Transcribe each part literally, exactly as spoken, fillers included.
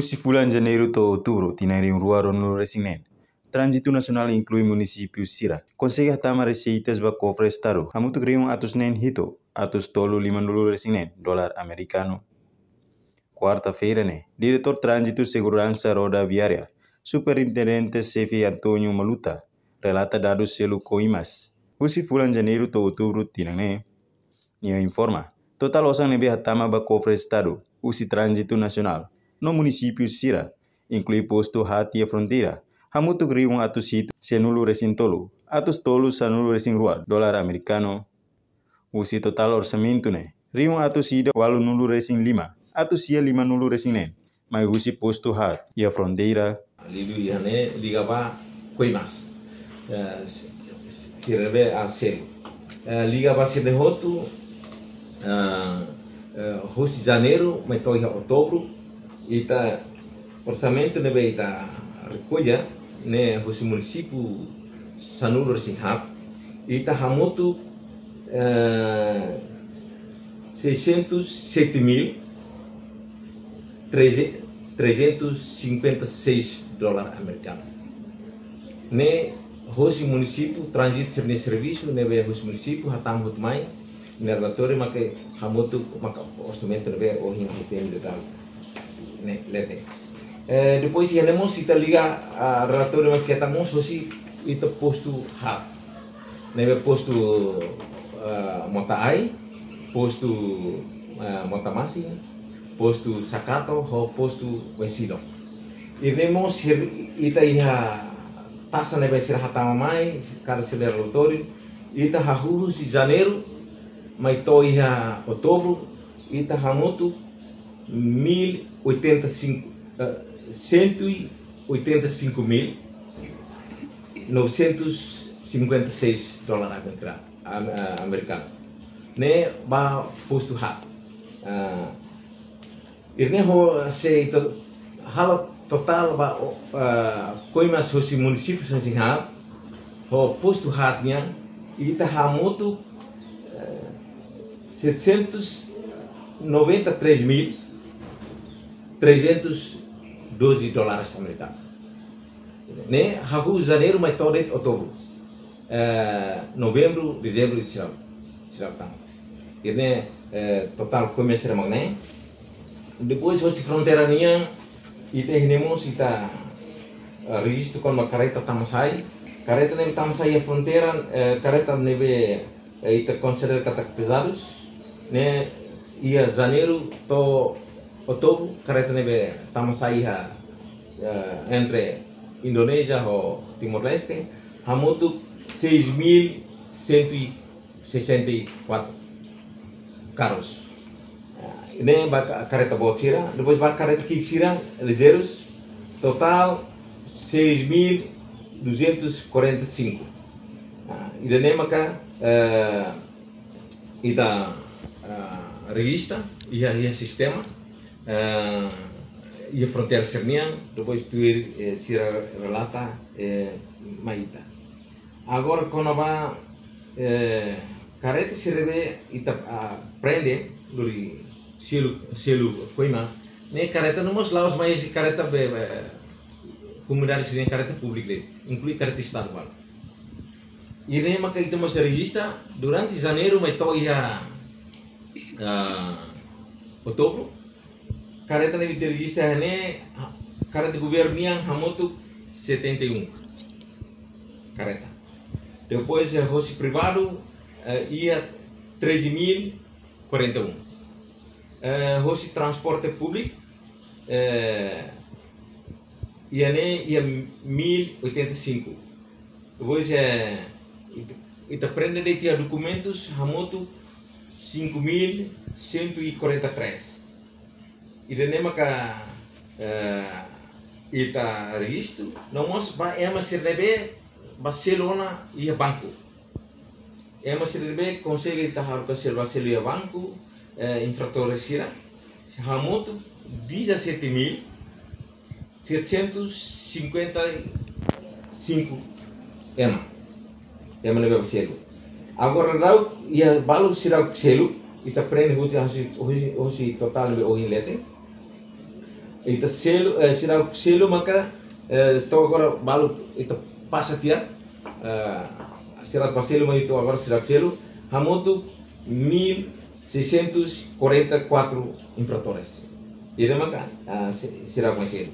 Husi fulan Janeiru to'o Outubru tinan rihun rua ruanulu resin neen, tránzitu nasionál inklui munisípiu sira konsege hatama reseitas ba kofre Estadu hamutuk rihun atus neen hitu atus tolu limanulu resin neen dolar amerikanu. Kuarta-feira ne'e, Diretór Tránzitu Seguransa Rodoviária, Superintendente Xefe António Maluta, relata dadus selu Coimas husi fulan Janeiru to'o Outubru tinan ne'e. Nia informa, totál osan ne'ebé hatama ba kofre Estadu husi tránzitu nasionál no munisípiu sira, inklui postu haat iha fronteira, hamutuk rihun atus hitu sianulu resin tolu atus tolu sanulu resin rua dolar amerikanu. Husi totál orsamentu ne'e, rihun atus ida ualunulu resin lima atus sia limanulu resin neen mai husi postu haat iha fronteira. Liuliu iha ne'e liga ba Coimas. Eh, si-, si-, sira ne'ebé selu. Eh, liga ba sira hotu, eh, eh, husi Janeiru mai to'o iha Outubru, ita orsamentu ne'ebé ita rekolla ne'e husi munisípiu sanulu resin haat, ita hamutuk, eh, seiscentos e sete mil trezentos e cinquenta e seis dolar amerikanu. Ne'e hosi munisípiu, tránzitu sira-nia servisu ne'ebé hosi munisípiu hatama hotu mai, ne'e relatóriu maka hamutuk maka orsamentu ne'ebé ohin hatene de'it ne'e leten. Eh, depois iha ne'e mós ita liga, ah, relatóriu maka ita mós hosi ita postu haat. Ne'ebé postu, eh, Mota Ai, postu, eh, Mota Masin, postu Sakato, ho postu Oesilo. Iha ne'e mós sir-, ita iha taxa ne'ebé sira hatama mai, kada sira-nia relatóriu, ita hahú husi Janeiru mai to'o iha Outubru, ita hamutuk mil oitenta e cinco, eh, cento e oitenta e cinco mil novecentos e cinquenta e seis dolar amerika-, am-, eh, amerikanu. Ne'e ba postu haat. Ah, iha ne'e ho se ita halo totál ba, o, ah, Coimas hosi munisípiu sanulu resin haat, ho postu haat nian, ita hamutuk, eh, setecentos noventa e três mil trezentos e doze dólares americanos. Ne'e hahú Janeiru mai to'o de'it Outubru. Eh, Novembru, Dezembru, sira, sira tan. Iha ne'e, eh, totál Coimas sira mak ne'e. Depois hosi fronteira nian, ita iha ne'e mós ita, eh, rejistu kona-ba kareta tama sai. Kareta ne'ebé tama sai iha fronteira, eh, kareta ne'ebé, eh, ita konsidera katak pezadus. Ne'e iha Janeiru to'o Outubru, kareta ne'ebé tama sai iha, eh, entre Indonézia ho Timor-Leste, hamutuk seis mil cento e sessenta e quatro carros. Ah, ne'e ba ka-, kareta boot sira, depois ba kareta ki'ik sira, lijeirus, totál seis mil duzentos e quarenta e cinco. Ah, ida-ne'e maka, eh, ita, ah, rejista iha, iha sistema, eh, iha fronteira sira-nian, depois tuir, eh, sira relata, eh, mai ita. Agora, kona-ba, eh, kareta sira ne'ebé ita, ah, prende, lori selu, selu Coimas, ne'e kareta ne'e mós la'ós mai husi kareta be, be, komunidade sira-nia kareta públiku de'it, inklui kareta Estadu balu. Iha ne'e maka ita mós rejista durante Janeiru mai to'o iha, ah, Outubru, kareta ne'ebé ita rejista iha ne'e, ha-, kareta governu nian hamutuk setenta e um kareta. Depois, eh, hosi privadu, eh, iha treze mil quarenta e um. Eh, hosi transporte públiku, eh, iha ne'e iha mil oitenta e cinco. Depois, eh, ita, ita prende de'it iha dokumentus hamutuk cinco mil cento e quarenta e três. Ida-ne'e maka, eh, ita rejistu, no mós ba ema sira ne'ebé ba selu ona iha banku. Ema sira ne'ebé konsege ita haruka selu ba selu iha banku, eh, infratór sira, hamutuk dezassete mil setecentos e cinquenta e cinco ema. Ema ne'ebé ba selu. Agora daudaun iha balu sira selu, ita prende hosi, hosi, hosi, hosi totál ne'ebé ohin leten. Ita selu, eh, sira selu maka, eh, to'o agora balu ita pasa tiha, eh, sira pa selu, mas ita agora sira selu hamutuk mil seiscentos quarenta e quatro infratores. Ida maka, ah, si-, sira koñesidu.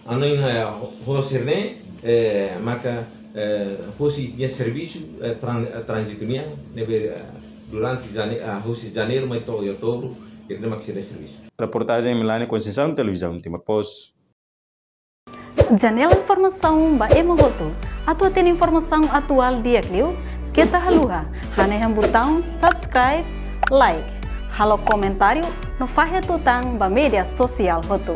Anu, eh, ho-, ho sira-ne'e, eh, maka, eh, hosi nia servisu, eh, tran-, eh, tránzitu nian, ne'ebé, eh, durante jane-, ah, hosi janeiru mai to'o outubru, ida-ne'e maka sira servisu. Reportajen Milani Conceição, Televizaun Timor Post. Janela informasaun ba ema hotu. Atu hatene informasaun atuál di'ak liu, keta haluha hanehan butaun subscribe, like, halo komentáriu no fahe tutan ba média sosiál hotu.